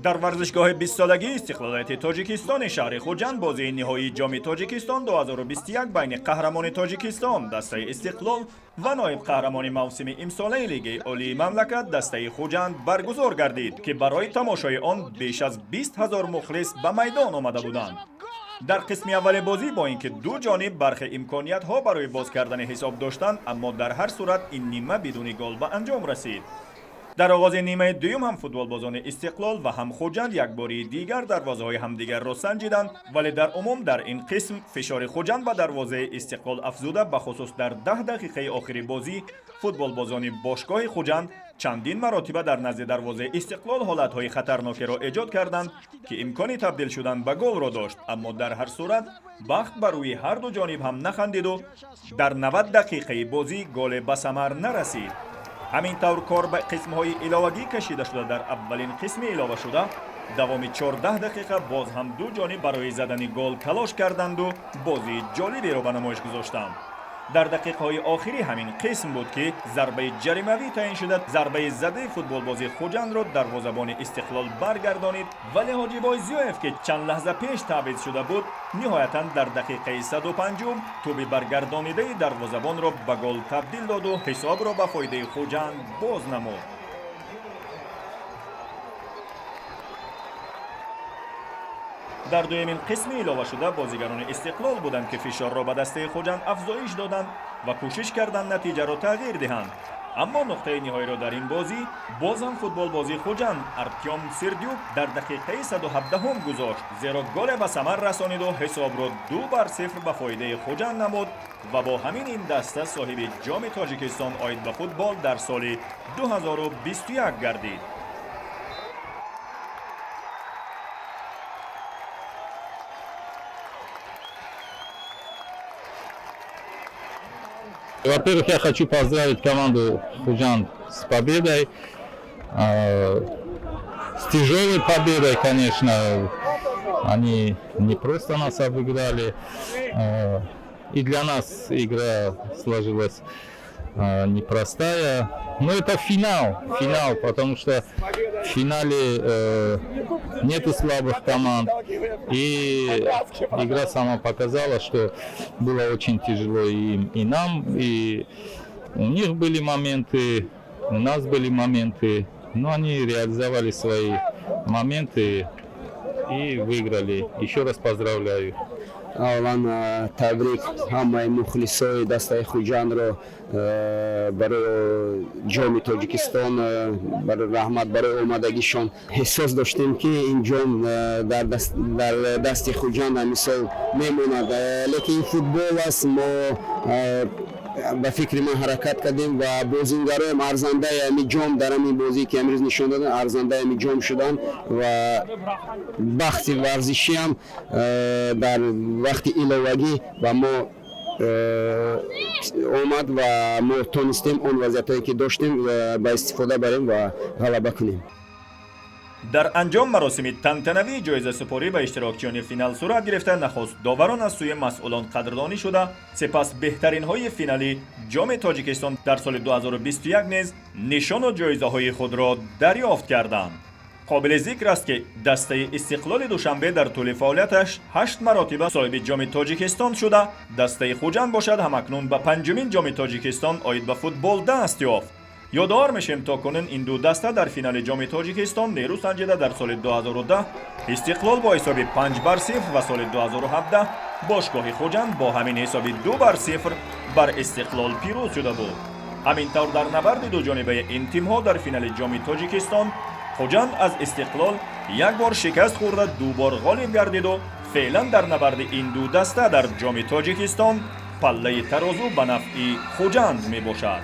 Дар варзишгоҳи 20-солагии истиқлолияти Тоҷикистони шаҳри Хуҷанд бозии ниҳоии Ҷоми Тоҷикистон 2021 байни қаҳрамони Тоҷикистон, дастаи Истиқлол, ва ноиб қаҳрамони мавсими имсолаи Лигаи Олии мамлакат, дастаи Хуҷанд, баргузор гардид, ки барои тамошои он беш аз 20 000 мухлис ба майдон омада буданд. Дар қисми аввали бозӣ, бо ин ки ду ҷониб бархе имкониятҳо барои боз кардани ҳисоб доштанд, аммо дар ҳар сурат ин нима бидуни гол ба анҷом расид. Дар оғози нимаи дуюм ҳам футболбозони Истиқлол ва ҳам Хуҷанд як бори дигар дарвозаҳои ҳамдигарро санҷиданд, вале дар умум дар ин қисм фишори Хуҷанд ба дарвозаи Истиқлол афзуда, бахусус дар 10 дақиқаи охири бозӣ футболбозони бошгоҳи Хуҷанд чандин маротиба дар назди дарвозаи Истиқлол ҳолатҳои хатарнокеро эҷод карданд, ки имкони табдил шудан ба голро дошт. Аммо дар ҳар сурат бахт ба рӯи ҳарду ҷониб ҳам нахандиду дар 90 дақиқаи бозӣ голе ба самар нарасид. Ҳамин тавр кор ба қисмҳои иловагӣ кашида шуда, дар аввалин қисми иловашуда давоми 14 дақиқа боз ҳам ду ҷониб барои задани гол талош карданду бозии ҷолиберо ба намоиш гузоштанд. Дар дақиқаҳои охири ҳамин қисм буд, ки зарбаи ҷаримавӣ таъин шуда, зарбаи задаи футболбози Хуҷандро дарвозабони Истиқлол баргардонид, вале Ҳоҷибой Зиёев, ки чанд лаҳза пеш таъвиз шуда буд, ниҳоятан дар дақиқаи 105-ум тӯби баргардонидаи дарвозабонро ба гол табдил доду ҳисобро ба фоидаи Хуҷанд боз намуд. Дар дуюмин қисми иловашуда бозигарони Истиқлол буданд, ки фишорро ба дастаи Хуҷанд афзоиш доданд ва кӯшиш карданд натиҷаро тағйир диҳанд. Аммо нуқтаи ниҳоиро дар ин бозӣ боз ҳам футболбози Хуҷанд Артём Сердюк дар дақиқаи 117-ум гузошт, зеро голе ба самар расониду ҳисобро 2 бар 0 ба фоидаи Хуҷанд намуд ва бо ҳамин ин даста соҳиби Ҷоми Тоҷикистон оид ба футбол дар соли 2021 гардид. Во-первых, я хочу поздравить команду Худжанд с победой. С тяжелой победой, конечно. Они не просто нас обыграли. И для нас игра сложилась непростая. Но это финал, финал, потому что в финале нету слабых команд. И игра сама показала, что было очень тяжело и им, и нам. И у них были моменты, у нас были моменты. Но они реализовали свои моменты и выиграли. Еще раз поздравляю их. Аввалан, табрик ҳамаи мухлисои дастаи Хуҷандро барои Ҷоми Тоҷикистон, раҳмат барои омадагишон. Эҳсос доштем, ки ин ҷом дар дасти Хуҷанд ҳамисол мемонад, лекин ин футбол аст. Мо, ба фикри ман, ҳаракат кардем ва бозингароям арзандаи ҳами ҷом дар ҳамин бозие, ки амрӯз нишон доданд, арзандаи ҳами ҷом шуданд ва бахти варзишиам дар вақти иловагӣ ба мо омад ва мо тонистем он вазъиятҳое, ки доштем, ба истифода барем ва ғалаба кунем. Дар анҷом маросими тантанавии ҷоизасупорӣ ба иштирокчиёни финал сурат гирифта, нахуст доварон аз сӯи масъулон қадрдонӣ шуда, сипас беҳтаринҳои финали Ҷоми Тоҷикистон дар соли 2021 низ нишону ҷоизаҳои худро дарёфт карданд. Қобили зикр аст, ки дастаи Истиқлоли Душанбе дар тӯли фаъолияташ ҳашт маротиба соҳиби Ҷоми Тоҷикистон шуда, дастаи Хуҷанд бошад, ҳамакнун ба панҷумин Ҷоми Тоҷикистон оид ба футбол даст ёфт. Ёдовар мешем, то кунун ин ду даста дар финали Ҷоми Тоҷикистон нерӯ санҷида, дар соли 2010 Истиқлол бо ҳисоби 5 бар 0 ва соли 2017 бошгоҳи Хуҷанд бо ҳамин ҳисоби 2 бар 0 бар Истиқлол пирӯз шуда буд. Ҳамин тавр, дар набарди дуҷонибаи ин тимҳо дар финали Ҷоми Тоҷикистон Хуҷанд аз Истиқлол як бор шикаст хӯрда, ду бор ғолиб гардиду феълан дар набарди ин ду даста дар Ҷоми Тоҷикистон паллаи тарозу ба нафъи Хуҷанд мебошад.